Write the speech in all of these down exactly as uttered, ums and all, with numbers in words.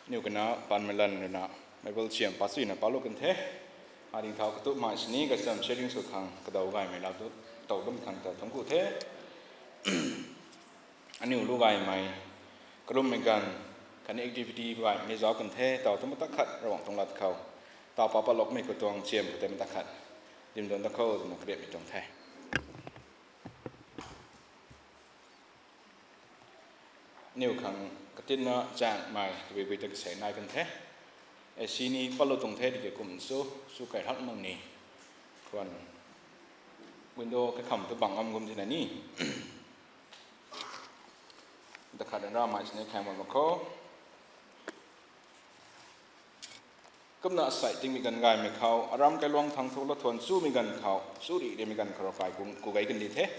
Aniu kana panmei lan ruina Bible chiam pa suina palou kan the. Aringthau katup mai sini kacham sharing sw khang kadaw gaymei lau tu tow dam khang ta thungc ku the. Aniu lu gaymei, karummei ganv, khatni activity gaymei zauc kan the, taw tu mata khat Ravguangc tuang lat khou, taw pa palokmei khou tuang chiam khou tei mata khat dimduan da khou twna kariapmei tuang the. Aniu khang katinna zaengmei tabui bui ta kasei nai kan the. Ac ni palou tuang the tiki kum su, su kai hak mang ni. Khwan window kakham tu bang am gum tina ni. Dakhat ramei sini khang bam khou. Kumna asei tingmei ganv gaymei khou, aram kailuang thang thu lathuan chumei ganv khou, churi rimei ganv khou ravkai ku, ku gei kan di the.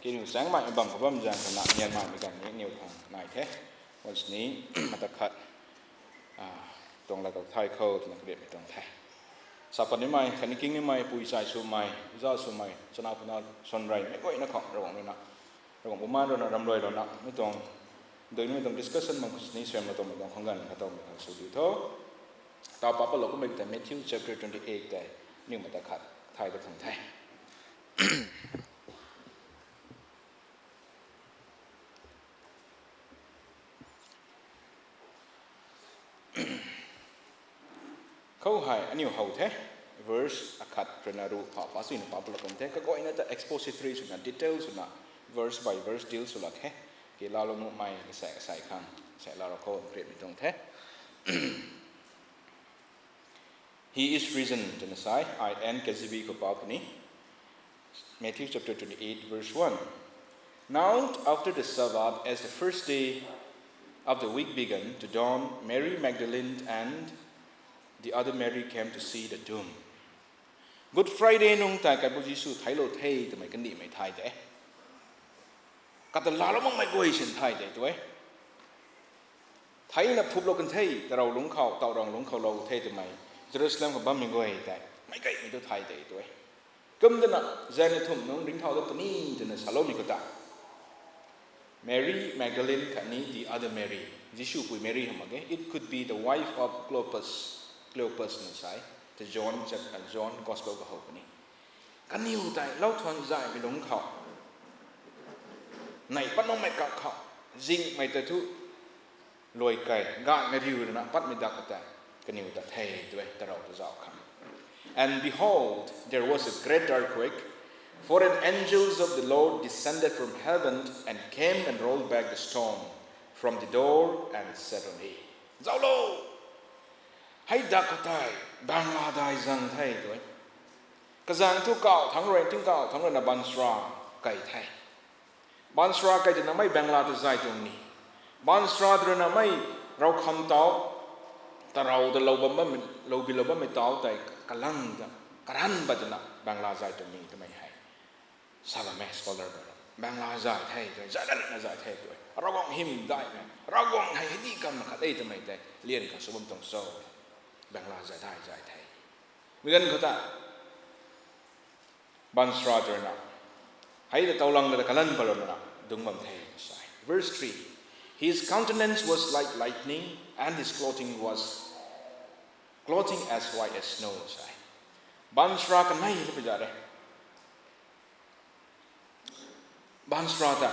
Kaniw chaengmei bam khou bam zaeng khana nianmei ganv ni aniu khang nai the. Wan sini mata khat tuang lat kau thai khou twna kariapmei tuang the. Sa pat nimei, khatni king nimei, pui chai swmei, za swmei, chana puna swan reymei guayna khou Ravguangc ruina, Ravguangc Bumaengh ruina ramruai louna mi tuang, dui nimei tuang discussion bam khou sini suaimlou tuangmei tuang khang ganv khatowmei khang sw diu tho. Taw pa palou kummei ta Matthew chapter twenty eight tei, aniu mata khat thai da khang the. Khou hei aniu how the, verse akhat ruina ru pha pa suina pa palou kan the. Kaguayna ta expository swna, detail swna, verse by verse deal sw lak khe. Ki laalou nuhmei kasei kasei khang sei laalou khou kariapmei tuang the. He is risen twna sa e, ai N K J V khou pa puni. Matthew chapter twenty-eight, verse one. Now, after the Sabbath, as the first day of the week began to dawn, Mary Magdalene and the other Mary came to see the tomb. Good Friday nungc tei Kaipouc Jisu theiclou the twmei kandihmei thay de. Kata laalou makmei guay sin thay de tu e. Theina phuplou kan the, tarou lungc khou, tauc rang lungc khou lou the twmei, Jerusalem khou bammei guay tei meic gaymei tu thay de tu e. Kum twna, zaeng na thumh nungc ringcthau dat puni twna saloumei khou ta, Mary Magdalene khatni the other Mary, Jisu pui Mary hamh mak ge. It could be the wife of Cleopas, Cleopas na sa e, the John chap-, uh, John Gospel khou how puni. Kaniw tei lou thuan zaymei lungc khou, neih pat makmei kak khou, zingmei tei thu, luai kei, gaanhmei riu ruina patmei dak tei, kaniw ta the tu e, tarou ta zauc khang. And behold, there was a great earthquake, for an angels of the Lord descended from heaven and came and rolled back the stone from the door and sat on it. Zauclou! Hei dak khou tei, bangla dai zang the tu e. Kazaeng thu kauh thangc rui, tingkauh thangc ruina baanchara kei the. Baanchara kei twna mei bangla ta zay tuang ni. Baanchara twna mei ravkham tau, tarou ta lou bam bam, lou bilou bammei tau tei kalang ta, karan pat twna bangla zay tuang ni twmei hei sa bammei scholar ta, bangla zay the tu e, zay lana zay the tu e. Ravguangc hymdaihmei, Ravguangc hei hei di kamna khat e twmei tei lian khang sw bam tuang cho. Bangla zay dai zay the. Mi ganv khou ta, baanchara twna, hei ta taulang ta kalan patlouna dungc bam the sa e. Verse three, His countenance was like lightning, and his clothing was, clothing as white as snow, sa e. Baanchara kanei ta pi za re. Baanchara ta,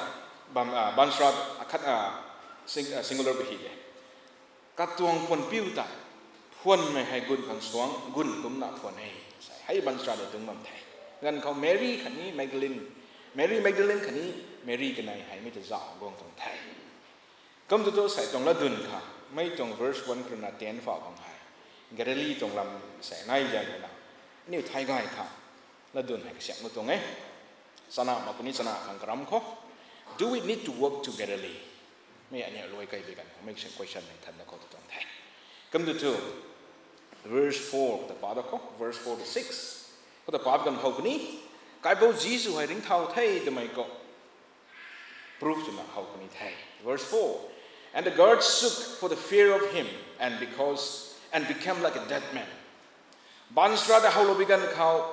bam, ah, baanchara akhat, ah, sing-, ah, singular khou hi de. Katuang phuanpiu ta, phuanmei hei gun khang suang, gun kumna phuan e, sa e. Hei baanchara ta dungc bam the. Ganv khou Mary khatni Magdalene, Mary Magdalene khatni Mary kanei hei mi ta zauc guang tuang the. Kum tu tu sei tuang latdyn kha, mei tuang verse one khou ruina ten pha bang hei, Galili tuang lam sei nai zaeng ruina, aniu thay gay kha, latdyn hei kasiamh mak tuang e. Chana mak puni, chana khang karam khou, Do we need to walk to Galilee? Mei aniu luai kei bi ganv khou, mei question hei thanna khou tu tuang the. Kum tu tu, verse four khou ta pa da khou, verse four to six khou ta pa ganv how puni, Kaipouc Jisu hei ringcthau the twmei khou proof twna how puni the. Verse four, And the guards shook for the fear of him, and because, and became like a dead man. Baanchara ta howlou bi ganv khou,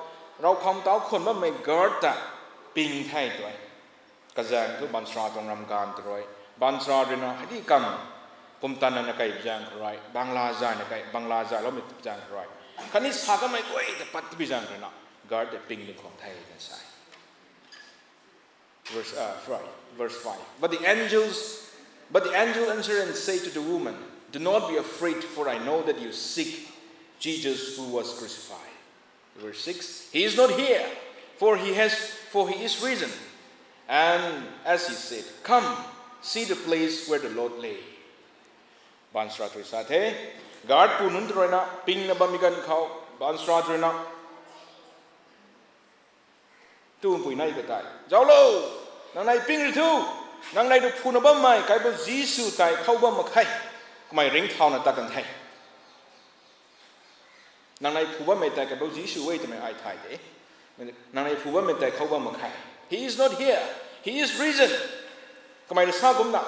ravkham tau khwan bammei guard ta ping the tu e. Kazaeng thu baanchara tuang ram ganv tu rui, baanchara ruina hei di kam, Pumtan na kai bizang kharai, Bangla zai na kai, Bangla zai lou mi bizang kharai. Khatni sa kamei guay ta pat bizang kharai na, guard de ping ding khong the na sai. Verse, uh, five, verse five. But the angels, but the angel answered and said to the woman, "Do not be afraid, for I know that you seek Jesus who was crucified." Verse six. "He is not here, for he has, for he is risen. And as he said, come, see the place where the Lord lay." Baanchara tui sa the, guard pu nunc tui rui na, ping na bam mi ganv khou, baanchara tui rui na, tu pui nai ka tei, "Zauc lo, nang nei ping ri thu, nang nei tu phu na bammei, Kaipou Jisu tei khou bam mak khe, kamei ringcthau na tat kan the." Nang nei phu bammei tei Kaipou Jisu e twmei ai thay de. Nang nei phu bammei tei khou bam mak khe. He is not here. He is risen. Kamei rui sa kumna,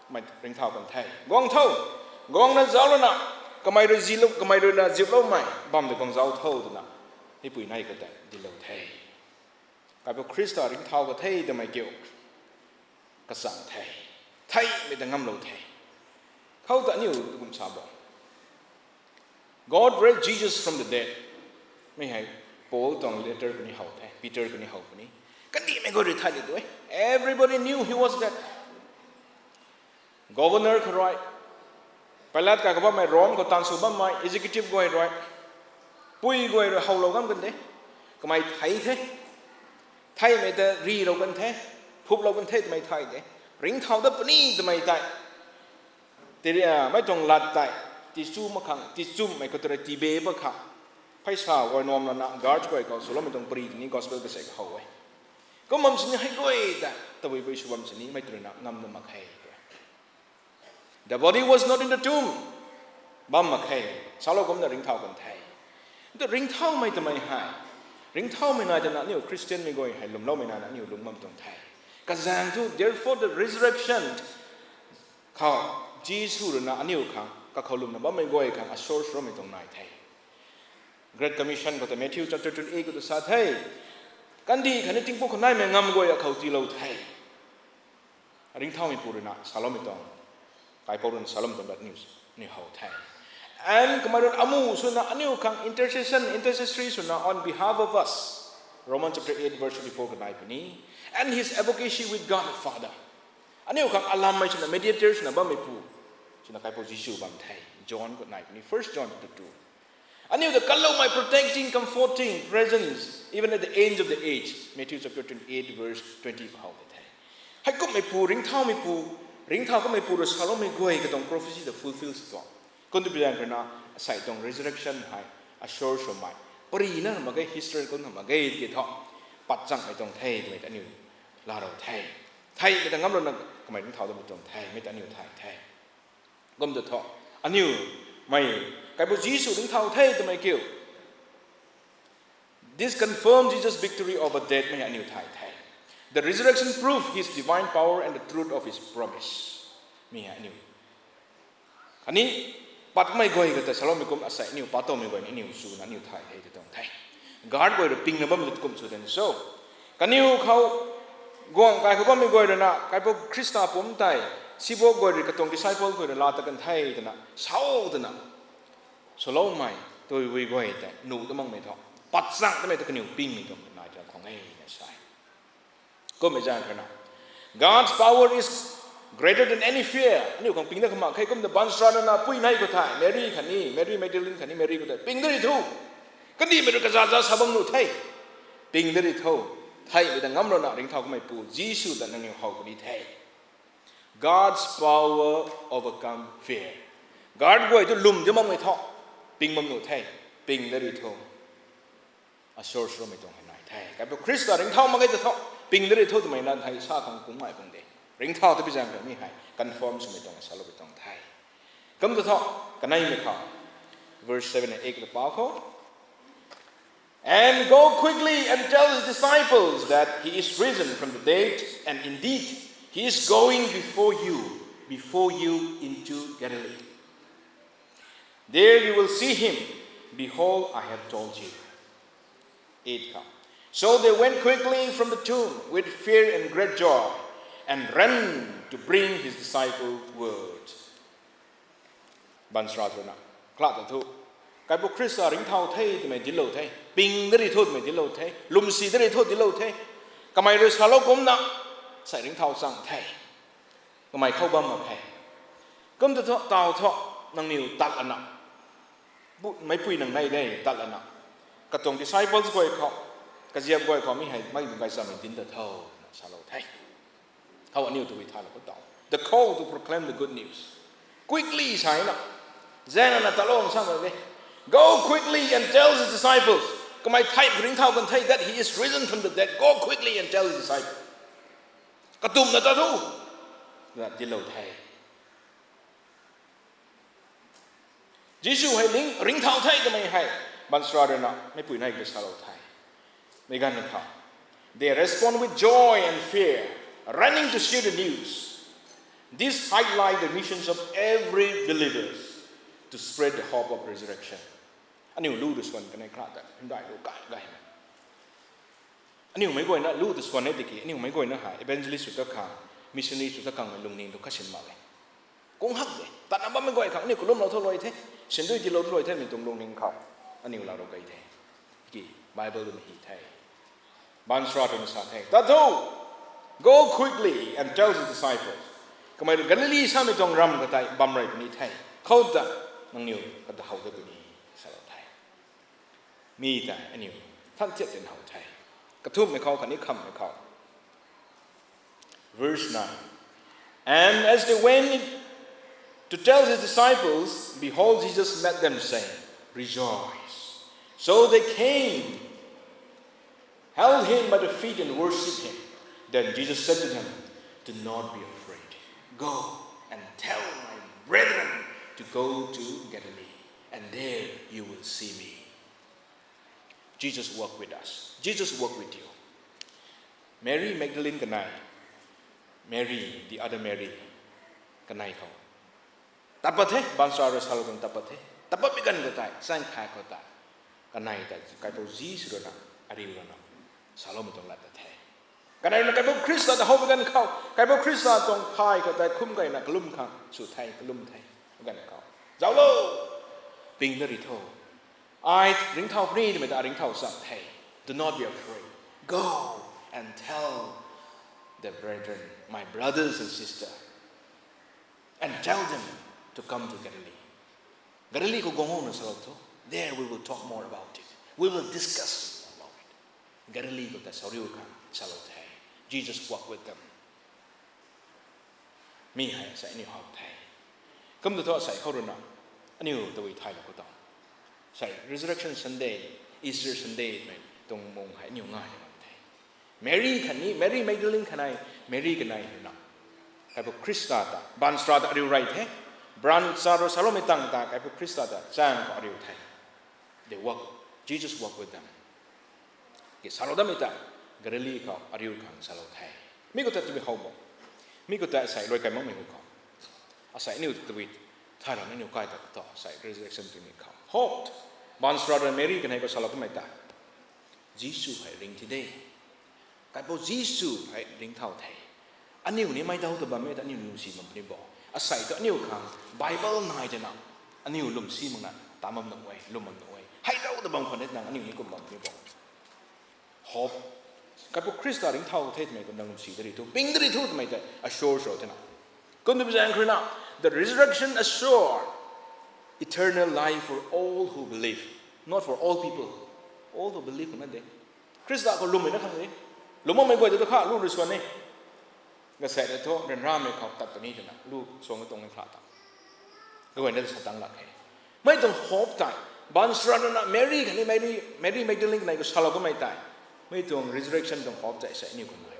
kamei ringcthau kan the. Guang tho. Guang na zauc lana, kamei rui zi lo, kamei rui na zip loumei bam de guang zauc tho twna, hei pui nei ka tei dilou the. Kaipou Khrista ringcthau ka the twmei kiu kachang the. Theimei ta ngamlou the. Khou ta aniu kum sa bo. God raised Jesus from the dead. Mi hei Paul tuang letter kuni how the, Peter kuni how puni. Kandihmei guay rui thay ni tu e. Everybody knew he was dead. Governor kharai, Pilate kai khou bammei, Rome khou taanv sw bammei, executive guay rui, pui guay rui howlou ngam kan de. Kamei thei the. Theimei ta rilou kan the. Phuplou kan the twmei thay de. Ringcthau dat puni twmei tei, tiri, ah, mei tuang lat tei, tichu mak khang, tichumhmei khou tei rui tibe pa khang, pheisa guay nuam lana guard guay khou swloumei tuang pari ni gospel kasei how e. Kum bam sini hei guay ta tabui bui sw bam sini mei tei rui na ngam na mak khe. The body was not in the tomb. Bam mak khe. Salou kumna ringcthau kan the. Tu ringcthaumei twmei hei, ringcthaumei nai twna aniu Christian mei guay hei lwmloumei nai na aniu lwm bam tuang the. Kazaeng thu, therefore the resurrection khou Jisu rui na aniu khang kakhou lwmna bammei guay khang a source roumei tuang nai the. Great Commission khou ta Matthew chapter twenty-eight khou ta sa the, kandih khatni tingpuk khou naimei ngam guay akhou tiilou the. Ringcthaumei pu rui na saloumei tuang, Kaipouc rui na saloumei tuang dat news ni how the. And kamei rui amu swna aniu khang intercession, intercessory swna on behalf of us, Romans chapter eight verse twenty-four khou nai puni. And his advocacy with God the Father. Aniu khang alammei swna, mediator swna bammei pu swna Kaipouc Jisu bam the. John khou nai puni, First John chapter two. Aniu ta kanloumei protecting, comforting presence even at the end of the age, Matthew chapter twenty-eight verse twenty khou how the. Heikummei pu, ringcthaumei pu, ringcthau kummei pu rui saloumei guay katuang prophecy ta fulfill sw tuang. Kum tu bizaeng rui na, asei tuang resurrection hei assure swmei, parina mak ge, history kum mak ge tiki thu, patchangmei tuang the twmei ta aniu laalou the. Theimei ta ngamlouna kamei ringcthau datmei tuang the, mei ta aniu thay the. Kum ta thu, aniu mei, Kaipouc Jisu ringcthau the twmei kiu, this confirms Jesus' victory over death, mei aniu thay the. The resurrection proved his divine power and the truth of his promise, mei aniu. Khatni patmei guay kata saloumei kum asei aniu pat towmei guay ni aniu swna aniu thay the tw tuang the. Guard guay rui pingna bam lut kum sw then so, kaniw khou guang kai khou bammei guay rui na Kaipouc Khrista pumc tei, sibok guay rui katuang disciple guay rui laa ta kan the twna, sau twna swloumei tuibui guay tei nuh ta makmei thu, patchang tamei ta kaniw pingmei tuang nai ta khang e na sa e. Kummei zaeng kha na, God's power is greater than any fear. Aniu khang ping dat kha mak khe. Kum ta baanchara na pui nei khou thei, Mary khatni, Mary Magdalene khatni Mary khou thei, ping dat ri tho. Kandihmei rui kazaza sa bam nuh the, ping dat ri tho. Theimei ta ngamlouna ringcthau kummei pu Jisu ta nangniw how puni the. God's power overcome fear. Guard guay tu lwm di makmei thu, ping bam nuh the, ping dat ri tho. Assure swmei tuang hei nai the. Kaipouc Khrista ringcthau mak ge ta thu, ping dat ri tho twmei na thei sa khang kum nai pung de. Ringcthau ta bizaeng kha mi hei confirm swmei tuang, salou pui tuang the. Kum ta thu, kaneimei khou, verse seven and eight ta pau khou, And go quickly and tell his disciples that he is risen from the dead, and indeed he is going before you, before you into Galilee. There you will see him. Behold, I have told you. Eight khou, So they went quickly from the tomb with fear and great joy, and ran to bring his disciple word. Baanchara twna kla ta thu, Kaipu Khrista ringcthau the twmei dinclou the, ping da ri thu twmei dinclou the, lwmsi da ri thu dinclou the. Kamei rui salou kumna sei ringcthau chang the. Kamei khou bam mak khe. Kum ta thu, taw thu, nangniw tat lana, bu- meicpui nang nei de tat lana, katuang disciples guay khou, kaziap guay khou mi hei mei tu gaychamei dinc ta tho, twna salou the. Khou aniu tabui thaylou khou taw, the call to proclaim the good news. Quickly sa na, zaeng lana talou sa mak de. Go quickly and tell his disciples. Kamei thei ringcthau kan the that he is risen from the dead. Go quickly and tell his disciples. Katumna ta thu, na dinclou the. Jisu hei ring- ringcthau the twmei hei baanchara ruina meicpui nei ta salou the. Mei ganv khou, they respond with joy and fear, running to share the news. This highlight the missions of every believers to spread the hope of resurrection. Aniu lu ta swan kanei kra ta hymdaih lu kai gaymei. Aniu meic guayna lu ta swan e tiki, aniu meic guayna hei evangelist sw ta khang, missionary sw ta khang mei lungning tu kasin mak e. Kung hak de, tatna bammei guay khang aniu kalumlou thu luai the, sindui tiilou thu luai the, mei tuang lungning khou aniu laalou key the. Tiki Bible twmei hi the. Baanchara twna sa the, ta thu, go quickly and tell his disciples. Kamei rui Galili samei tuang ram kha tei bam rey puni the. Khou ta nangniw kata how da puni, salou the. Mi tei aniu than thiat tin how the. Kathumhmei khou khatni khamhmei khou. Verse nine. And as they went to tell his disciples, behold, Jesus met them, saying, rejoice. So they came, held him by the feet and worshipped him. Then Jesus said to them, do not be afraid. Go and tell my brethren to go to Galilee, and there you will see me. Jesus walk with us. Jesus walk with you. Mary Magdalene kanei, Mary, the other Mary, kanei khou tat pat the, baanchara rui salou tang tat pat the. Tat patmei ganv khou tei, chaeng khat khou tei, kanei tei Kaipu Jisu ruina, ariu ruina saloumei tuang lat ta the. Kanei ruina Kaipu Khrista ta howpui ganv khou, Kaipu Khrista tuang khay khou tei khum keyna kalum khang sw the, kalum the. Ganv khou, zauclo, ping da ri tho. Ai ringcthau puni twmei ta ringcthau chang the. Do not be afraid. Go and tell the brethren, my brothers and sisters, and tell them to come to Galilee. Galilee khou guang o na salou tho. There we will talk more about it. We will discuss about it. Galilee khou ta sariu khang salou the. Jesus walk with them. Mi hei asei aniu how the. Kum ta thu asei khou ruina, aniu tabui thaylou khou taw, sei Resurrection Sunday, Easter Sunday twmei tuang mung hei aniu ngai bam the. Mary khatni, Mary Magdalene kanei, Mary kanei ruina Kaipu Khrista ta baanchara ta ariu rey the. Baanchara rui saloumei tang ta Kaipu Khrista ta chaeng khou ariu the. They walk, Jesus walk with them. Ki salou dammei ta Galilee khou ariu khang salou the. Mi khou ta tabui how bo. Mi khou ta asei luai kai makmei hu khou, asei aniu tabui thaylou aniu kai ta taw, asei resurrection twmei khou hope, baanchara rui Mary kanei khou salou kamei tei, Jisu hei ringcthau de. Kaipu Jisu hei ringcthau the. Aniu ni mei daw ta bammei ta aniu lwmsi bam puni bo. Asei tu aniu khang Bible nai twna, aniu lwmsi makna ta bam nuh e, lwm bam nuh e. Hei daw ta bam khwan e twna aniu ni kum bam puni bo. Hope. Kaipu Khrista ringcthau the twmei kum nang lwmsi da ri thu, ping da ri thu twmei tei assure sw twna. Kum twmei zaeng khou ruina, the resurrection assure eternal life for all who believe. Not for all people. All who believe na de. Khrista khou lwmmei na khang de. Lwm makmei guay ta tu kha lu rui swan e. Gasei ta thu ryanramei khou tat puni twna lu suang tuang e kha ta, kaguayna ta sa tang lak khe. Mei tuang hope tei, baanchara ruina Mary khatni Mary, Mary Magdalene kanei khou salou kamei tei, mei tuang resurrection tuang hope tei asei aniu khou nai.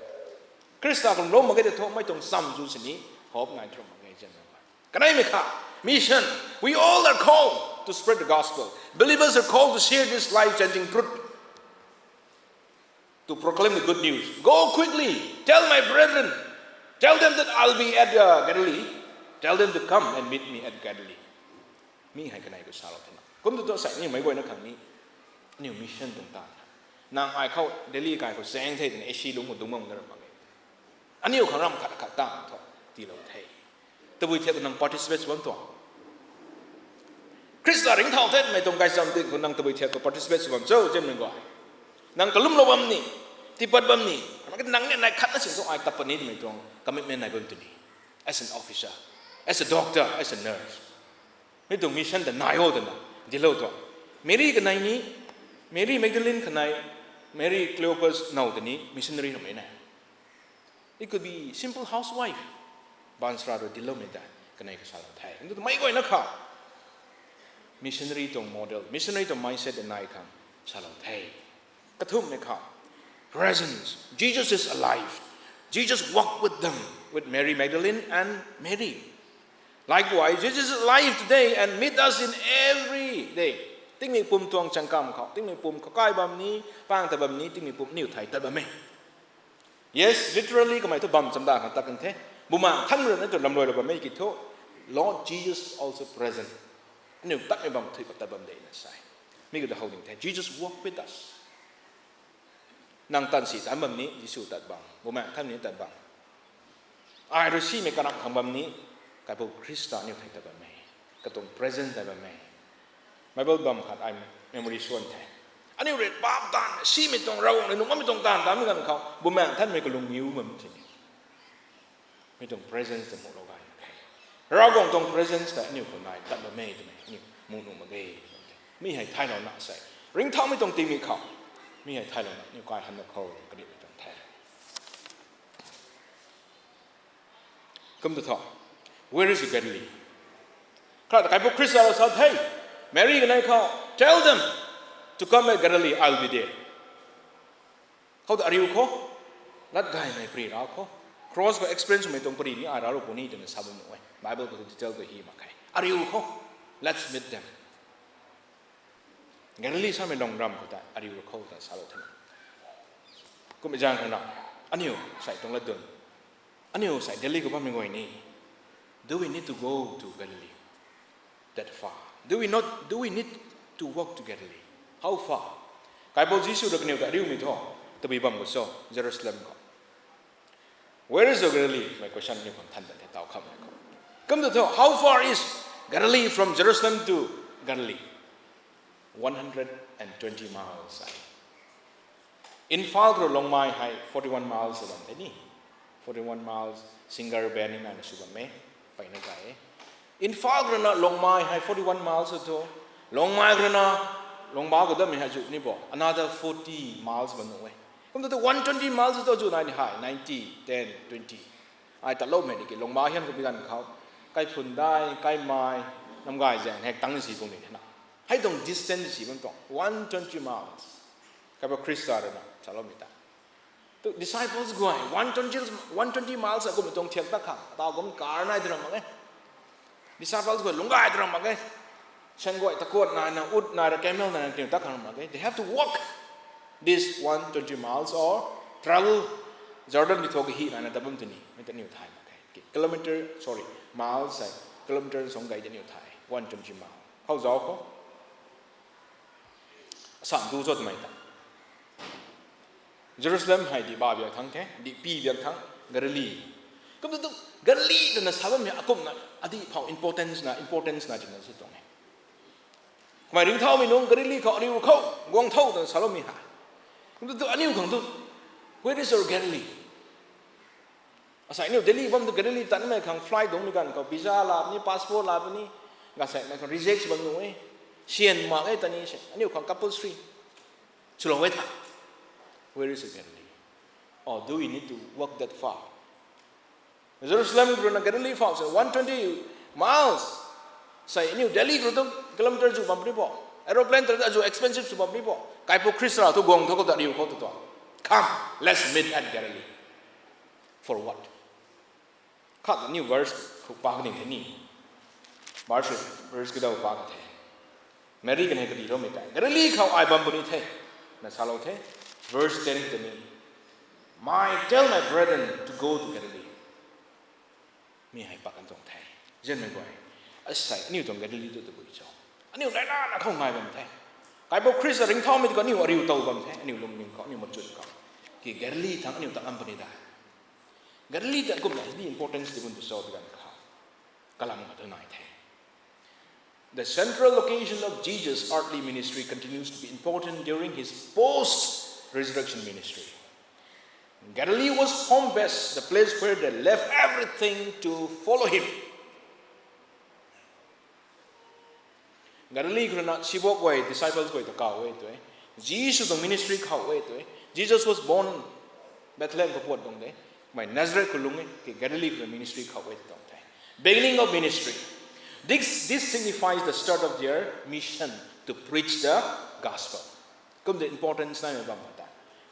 Khrista khou lwm mak ge ta thu mei tuang cham zu sini hope nai thu mak ge zan na. Kaneimei kha, mission. We all are called to spread the gospel. Believers are called to share this life-changing truth, to proclaim the good news. Go quickly, tell my brethren, tell them that I'll be at uh, Galilee. Tell them to come and meet me at Galilee. Mi hei kanei khou salou thena. Kum tu tu asei aniu meic guayna khang ni, aniu mission tuang ta the. Nang ai khou Delhi kai khou zaeng the twna A C lungc khou dungc bam na ram mak e. Aniu khang ram khat khat ta thu tiilou the. Tabui thiak nang participate bam tuang. Khrista ringcthau the twmei tuang gaychamv ding khou nang tabui thiak khou participate sw bam cho, zianmei guay? Nang kalumlou bam ni, tiipat bam ni, nang ni nai khatna sin thu ai tat puni twmei tuang commitment nai bam tw ni. As an officer, as a doctor, as a nurse, mi tuang mission ta nai o twna, dilou tuang. Mary kanei ni, Mary Magdalene kanei, Mary Cleopas now tei ni missionary ramei na. It could be simple housewife. Baanchara rui diloumei ta kanei khou salou the. Ndu mei guayna khou missionary tuang model, missionary tuang mindset nai khang salou the. Kathumhmei khou, presence. Jesus is alive. Jesus walked with them, with Mary Magdalene and Mary. Likewise, Jesus is alive today and meet us in every day. Tingmei pum tuang changkam khou, tingmei pum khou kai bam ni, pang ta bam ni, tingmei pum aniu thei tat bam e. Yes, literally kamei thu bam chamdan khang tat kan the. Bumaengh Nthanmei rui na tu lamluailou bammei ki thu, Lord Jesus also present. Aniu tatmei bam thui khou tat bam de na sa e. Mi khou ta how ding the, Jesus walk with us. Nang tan si tan bam ni Jisu tat bam, Bumaengh Nthanmei ni tat bam, ai rui simei karam khang bam ni, Kaipouc Khrista aniu thei tat bam e. Katuang presence tat bam e. Bible bam khat ai memory swan the. Aniu rui paap taanv, simei tuang, Ravguangc rui nung bammei tuang taanv tatmei ganv khou Bumaengh Nthanmei kalung niw bam ti ni, mi tuang presence ta muhlou gay mak khe. Ravguangc tuang presence ta aniu khou nai tat bam e twmei aniu mu nuh mak ge. Mi hei thaylouna sei, ringcthaumei tuang tingmik khou, mi hei thaylouna aniu kai hanna khou kadihmei tuang the. Kum ta tho, where is Galilee? Khat ta Kaipouc Khrista rui sa the, Mary kanei khou, tell them to come at Galilee, I'll be there. Khou ta ariu khou, lat gaymei pari ra khou, cross khou experience swmei tuang pari ni ai ra ru puni twna sa bam nuh e. Bible khou detail khou hi mak khe. Ariu khou, let's meet them. Galili samei lung ram khou ta ariu ra khou ta salou the na. Kummei zaeng khou na, aniu sei tuang latdyn, aniu sei Delhi khou bammei guay ni, do we need to go to Galilee that far? Do we not, do we need to walk to Galilee? How far? Kaipouc Jisu rui kaniw ta ariumei thu, tabui bam khou cho, Jerusalem khou. Where is the Galilee? My question ni khang than ta the, taw khamei khou. Kum ta tho, how far is Galilee from Jerusalem to Galilee? One hundred and twenty miles ai. Imphal khou rui Longmai hei forty-one miles bam the ni. Forty-one miles, single van ni naina sw bam e, peyna gay e. Imphal khou rui na Longmai hei forty-one miles thu, Longmai khou rui na Longba khou dammei hei zu ni bo, another forty miles bam nuh e. Kum ta thu one twenty miles thu zu nai ni hei, ninety, ten, twenty. Ai taloumei ni ki Longba hiam khou bi ganv khou, Kaiphundai, Kaimai, Namgay zaeng hek tang si kum ni the na. Hei tuang distance si bam tuang, one twenty miles. Kaipouc Khrista rui na saloumei ta, tu disciples guay one twenty, one twenty miles a kum tuang thiak ta khang, ataw kum car nai tw ram mak e. Disciples guay lungc gay tw ram mak e. Seng guay takuat naina, ut naina, camel naina, kaniw ta khang ram mak e. They have to walk this one twenty miles or travel Jordan bi thu kahi naina ta bam tw ni, mi ta niw thay mak e. Kilometer, sorry, miles sei, kilometer song gay ta niw thay, one twenty mile. Khou zauc khou, sam tu cho twmei ta, Jerusalem hei dih ba biak thang the, dih pi biak thang, Galili. Kum ta tu, Galili twna sa bammei akumna, adih phou importance na, importance na tina sw tuang e. Kamei ringcthaumei nung Galili khou ariu khou guang tho twna saloumei hei. Kum ta tu aniu khang tu, where is your Galilee? Asei aniu Delhi bam tu Galili tanmei khang flight dungmei ganv khou visa la puni, passport la puni, gaseimei khang reject sw bam nuh e. Syan mak e ta ni se, aniu khang compulsory swlou e tha. Where is Galilee? Or do we need to walk that far? Jerusalem khou rui na Galili phou se one twenty miles. Sei aniu Delhi khou tu kilometer zu bam puni bo. Aeroplane ta zu expensive sw bam puni bo. Kaipouc Khrista thu guang thu khou ta ariu khou tu tuang, come, let's meet at Galilee. For what? Khat aniu verse khou pa ka ding the ni. Verse, verse kadaw pa ka the. Mary kanei kadiloumei tei Galili khou ai bam puni the, na salou the. Verse ten tei ni, my, tell my brethren to go to Galilee. Mi hei pat kan tuang the. Zianmei guay, asei aniu tuang Galili tu tabui cho? Aniu naina na khou ngai bam the. Kaipouc Khrista ringcthaumei tu khou aniu ariu tow bam the, aniu lungning khou, aniu machun khou, ki Galili thang aniu ta ngam puni da. Galili ta kumna hei importance ti bun tu cho ti ganv khou, kalam khat tu nai the. The central location of Jesus' earthly ministry continues to be important during his post-resurrection ministry. Galilee was home base, the place where they left everything to follow him. Galilee khou rui na sibok guay, disciples guay ta kaw e tw e. Jisu tuang ministry khou e tw e. Jesus was born Bethlehem khou pat tuang de. Mei Nazareth khou lung e, ke Galilee khou ministry khou e tuang the. Beginning of ministry. This, this signifies the start of their mission to preach the gospel. Kum de importance nai bam ta.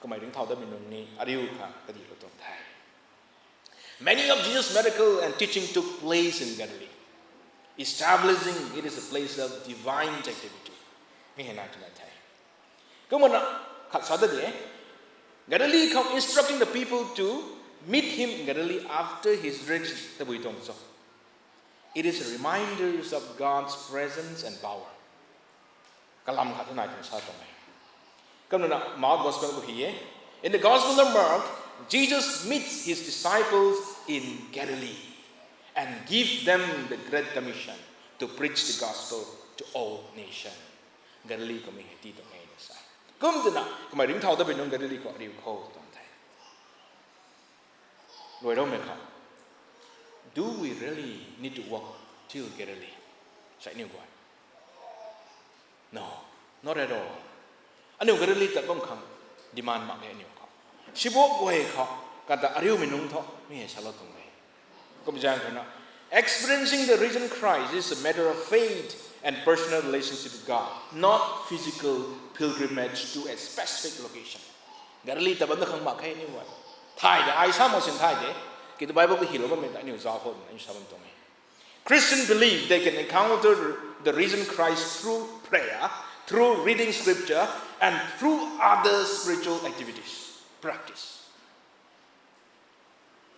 Kamei ringcthau dat mi nunc ni ariu kha kadi lou tuang the. Many of Jesus' miracle and teaching took place in Galilee, establishing it is a place of divine activity. Mi hei nai twna the. Kumna khat sa da de, Galilee khou instructing the people to meet him in Galilee after his resurrection. Tabui tuang cho. It is reminders of God's presence and power. Kalam khat nai twna sa tuang e. Kumna Mark Gospel khou hei e. In the Gospel of Mark, Jesus meets his disciples in Galilee and give them the Great Commission to preach the gospel to all nation. Galilee khou mi hei ti tuang e na sa. Kum twna kamei ringcthau dat mi nunc Galilee khou ariu khou tuang the. Luai raumei khou, do we really need to walk till Galilee? Sa aniu guay, no, not at all. Aniu Galilee tat bam khang demand mak e aniu khou. Sibok guay khou kata ariumei nunc thu mi hei salou tuang e. Kum zaeng khou na, experiencing the risen Christ is a matter of faith and personal relationship with God, not physical pilgrimage to a specific location. Galilee tat bam na khang mak khe aniu guay. Thay de, ai sa mak sin thay de. Kitu Bible khou hylou bammei ta aniu zauc khou na aniu sa bam tuang e. Christians believe they can encounter the risen Christ through prayer, through reading scripture, and through other spiritual activities, practice.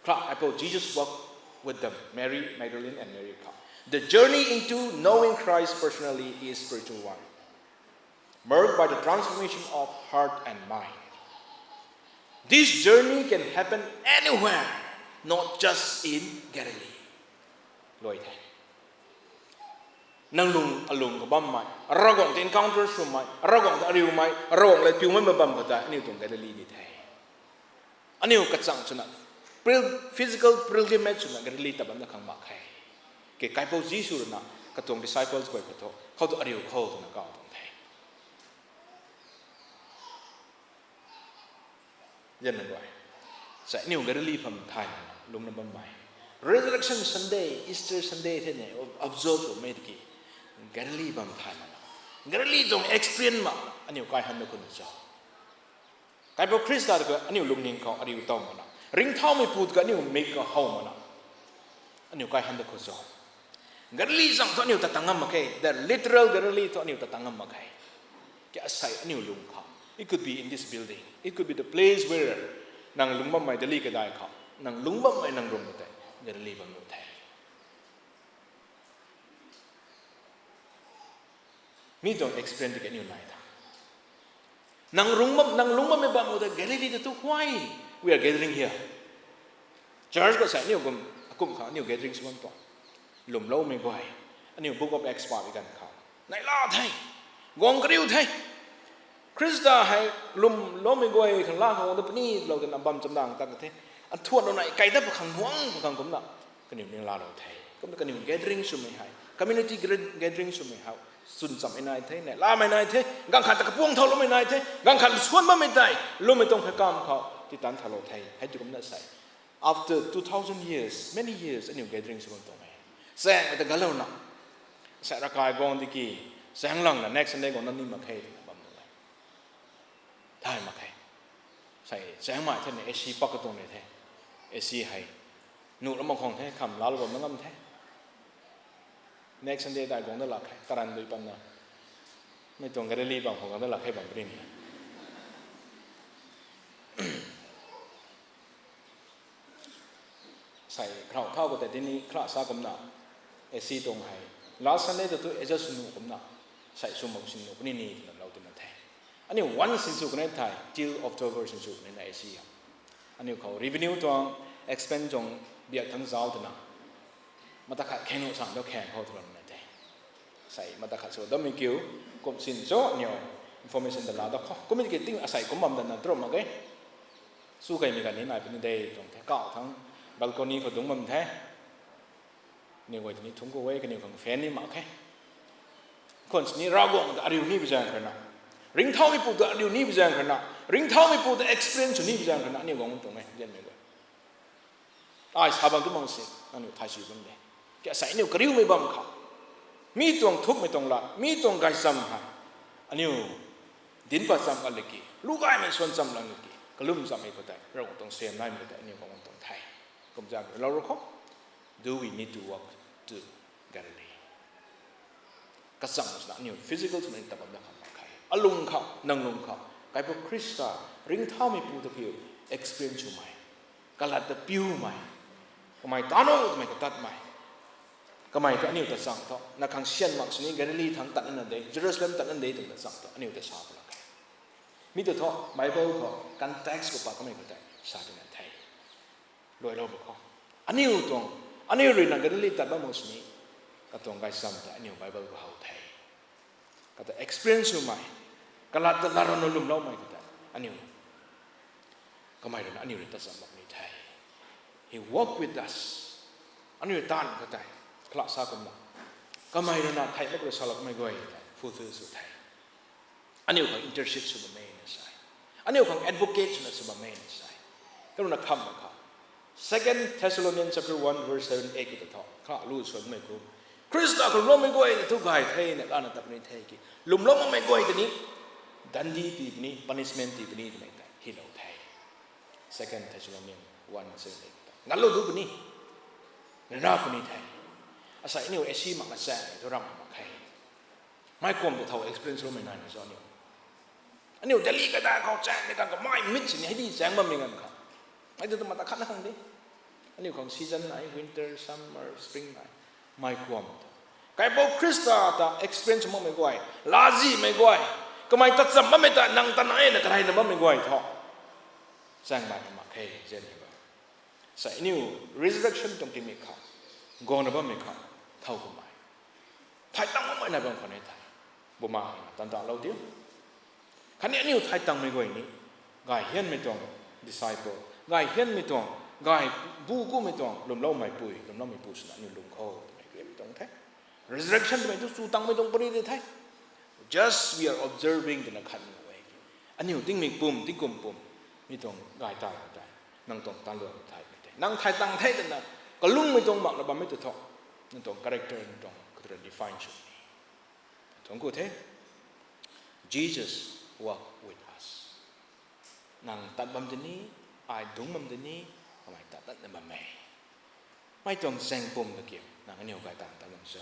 Kha, apou Jesus walked with them, Mary Magdalene and Mary kha. The journey into knowing Christ personally is spiritual one, marked by the transformation of heart and mind. This journey can happen anywhere, not just in Galilee. Luai the. Nang lung alung khou bammei, Ravguangc ta encounter swmei, Ravguangc ta ariumei, Ravguangc le piumei bam khou ta aniu tuang Galilee ni the. Aniu kachang swna, pil-, physical pilgrimage swna Galilee tat bam na khang mak khe. Ke kaipouc Jisu rui na katuang disciples guay khou thu, khou tu ariu khou twna kaw tuang the. Zan na guay, sa aniu Galilee pham thay lungna bammei, Resurrection Sunday, Easter Sunday the ni observe swmei tiki, Galilee pham thay mana, Galilee tuang experience mana aniu kai han da khun cho. Kaipouc Khrista ta kha aniu lungning khou ariu taw mana, ringcthaumei pu ta kha aniu mik khou how mana, aniu kai han da khun cho. Galilee zang thu aniu ta tang ngam mak khe, the literal Galilee thu aniu ta tang ngam mak khe. Kya sei aniu lung khou, it could be in this building, it could be the place where nang lungc bammei Delhi kadai khou, nang lungc bammei nang rum tei Galilee bam nuh the. Mi tuang experience tiki aniu nai tha. Nang lungc bam, nang lungc bammei bam khou ta Galilee ta tu why we are gathering here? Church khou sa aniu kum, akum khang aniu gathering sw bam tuang, lwmloumei guay, aniu Book of Acts pa bi ganv khou, neihla the, guang kariu the. Khrista hei lwmloumei guay khang la khang guang da puni lou twna bam chamdang tat the. Anthuan lou nai kai dat pakhang nuang pakhang kumna kaniw ninglalou the. Kumna kaniw gathering swmei hei, community gra-, gathering swmei hei, chwn chammei nai the, neihlamei nai the, ganv khat ta kapuang thauloumei nai the, ganv khat suan bammei tei lwmmei tuang phey kam khou titan thalou the. Hei tu kumna sei, after two thousand years, many years, aniu gathering sw bam tuang e. Chaeng ta galouna, sei ravkai guang tiki, chaeng langna next Sunday guangna ni mak khe twna bam nuh e. Thay mak khe. Sei chaengmei thena A C pak katuang ni the. A C hei nuh ra mak khang the, kham laalou bam na ngam the. Next Sunday tei guang da lak khe, karan dui patna, mei tuang Galilee bam khou guang da lak khe bam puni ni. Sei khrau khou tei tini khrah sa kumna, A C tuang hei, last Sunday ta tu adjust sw nuh kumna, sei sw mak sin nuh puni ni twna lou twna the. Aniu once sinsw kanei thei, till October sinsw kanei na A C a. Aniu khou revenue tuang, expense tuang biak thangc zauc twna, mata khat kheng nuh sang tu kheng khou twna na the. Sei mata khat sw dammei kiu, kum sin cho aniu information ta laa da khou. Kum ki ting asei kum bam dana drop mak ge. Sw kaimei ganv ni nai puni de tuang the. Kau thang balcony khou dungc bam the. Aniu guay tini thungc khou e, kaniw khang fan ni mak khe. Khwan sini Ravguangc ta ariu ni bi zaeng kharna, ringcthaumeipu ta ariu ni bi zaeng kharna, ringcthaumeipu ta experience sw ni bi zaeng kharna aniu guang tuang e, zianmei guay. Ai sa bam tu mang si, aniu thay sw bam de. Ki asei aniu kariumei bam khou, mi tuang thukmei tuang lat, mi tuang gaychamv hei aniu dinc pat cham ka liki, lu gaymei suan cham lang liki, kalum chammei khou tei, Ravguangc tuang suaihiam naimei khou tei aniu guang tuang the. Kumzam lou ru khou, do we need to walk to Galilee? Kachang swna aniu physical swna ta bam da khang mak khe. Alung khou, nang lung khou, Kaipouc Khrista, ringcthaumeipu ta kiu experience swmei, kalat ta piumei, kamei tanu twmei katatmei, kamei ta aniu ta chang thu, na khang sian mak sini Galili thangc tatna de, Jerusalem tatna de twna chang thu aniu ta sa pw lak khe. Mi ta thu Bible khou context khou pat kamei khou tei sa twna the. Luailou bu khou, aniu tuang, aniu ruina Galili tat bam mak sini, katuang gaychamv ta aniu Bible khou how the. Kata experience swmei, kalat ta lat rana lwmloumei khou tei aniu, kamei ruina aniu rui ta cham mak ni the. He walked with us. Aniu taanv khou tei, kala sa kumna, kamei ruina theih mak rui salou kamei guay tei fulfill sw the. Aniu khang intercede sw bammei na sa e. Aniu khang advocate swna sw bammei na sa e. Karuna kham mak khou, Second Thessalonians chapter one verse seven, eight ki ta thu, kha lu sw bammei kum, Khrista khou lwmloumei guay ta thu gay the na lana ta puni the ki, lwmlou makmei guay ta ni dandi tii puni, punishment tii puni twmei ta hylou the. Second Thessalonians one seven, eight ta ngalou du puni, rana puni the. Asei aniu ac mak na chaeng thu ram mak khe. Mei kuam ta thow experience loumei nai na cho aniu? Aniu Delhi kata khou chaengmei ganv khou mei mit sini hei di chaeng bammei ganv khou, mei tu ta mata khatna khang de. Aniu khang season nai, winter, summer, spring nai. Mei kuam ta Kaipouc Khrista ta experience makmei guay, lazimei guay, kamei ta cham bammei ta nang ta nai na kareyna bammei guay thu chaeng baihmei mak khe, zianmei guay. Sa aniu resurrection tuang tingmik khou, guangna bammei khou, thow kumhmei, thay tang makmei nai bam khou ni the. Bumaengh tan talou diu. Khatni aniu thay tangmei guay ni, gay hianmei tuang disciple, gay hianmei tuang, gay bu kumei tuang lwmloumeipui, lwmloumeipu swna aniu lung khou twmei kariamei tuang the. Resurrection twmei tu chu tangmei tuang pary di the. Just we are observing twna khat nu e. Aniu tingmik pum, tingkum pum, mi tuang gay ta tei, nang tuang tanluan thaymei tei, nang thay tang the twna kalungmei tuang makna bammei tu thu, nang tuang character, nang tuang katra define sw ni. Tuang ku the, Jesus walk with us. Nang tat bam tini, ai dungc bam tini, kamei tat tatna bam e. Mei tuang chaeng pum ta kiu nang aniu gay tang tat bam cho?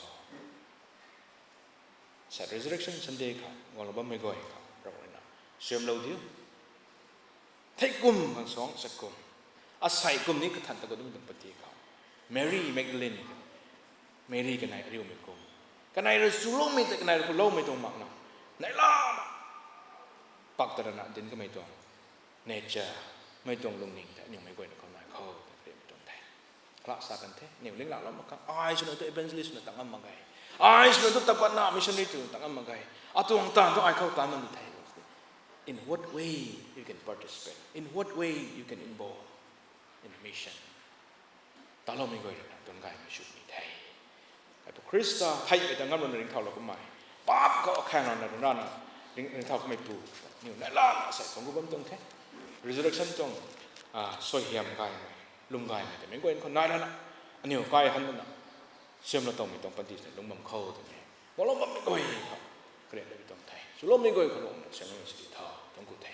Sa Resurrection Sunday khou guanglou bammei guay khou Ravguangc ruina suaihiamlou diu. Thei kum khang suang sa kum, asei kum ni kathan ta khou dungc tuang pati khou, Mary Magdalene, Mary kanei ariumei kum, kanei rui chuloumei tei kanei rui khou loumei tuang makna, neihlana pak ta rana dinc kamei tuang nature, mei tuang lungning tei aniu mei guayna khou nai khou ta kariamei tuang the. Kala sa kan the, aniu linglaklou mak khang, ai swna tu evangelist swna tang ngam mak ge, ai swna tu tapatna missionary tu tang ngam mak ge, atuang taanv thu ai khou taanv bam the. In what way you can participate? In what way you can involve in mission? Taloumei guay ruina tuang gaymei sw ni the. Kaipu Khrista theihmei ta ngam rana ringcthau lou kummei, paap khou akhaeng rana rana ringcthau kummeipu, aniu neihlana sei tuang gu bam tuang the. Resurrection tuang suaihiam gaymei, lwm gaymei tei meic guay khou nai lana, aniu kai han lana, suaihiamlou tuangmei tuang panty tei lungc bam khou twmei, guanglou bammei guay khou karian lou tuang the. Swloumei guay khou lungna siamlou sidi tha tuang ku the.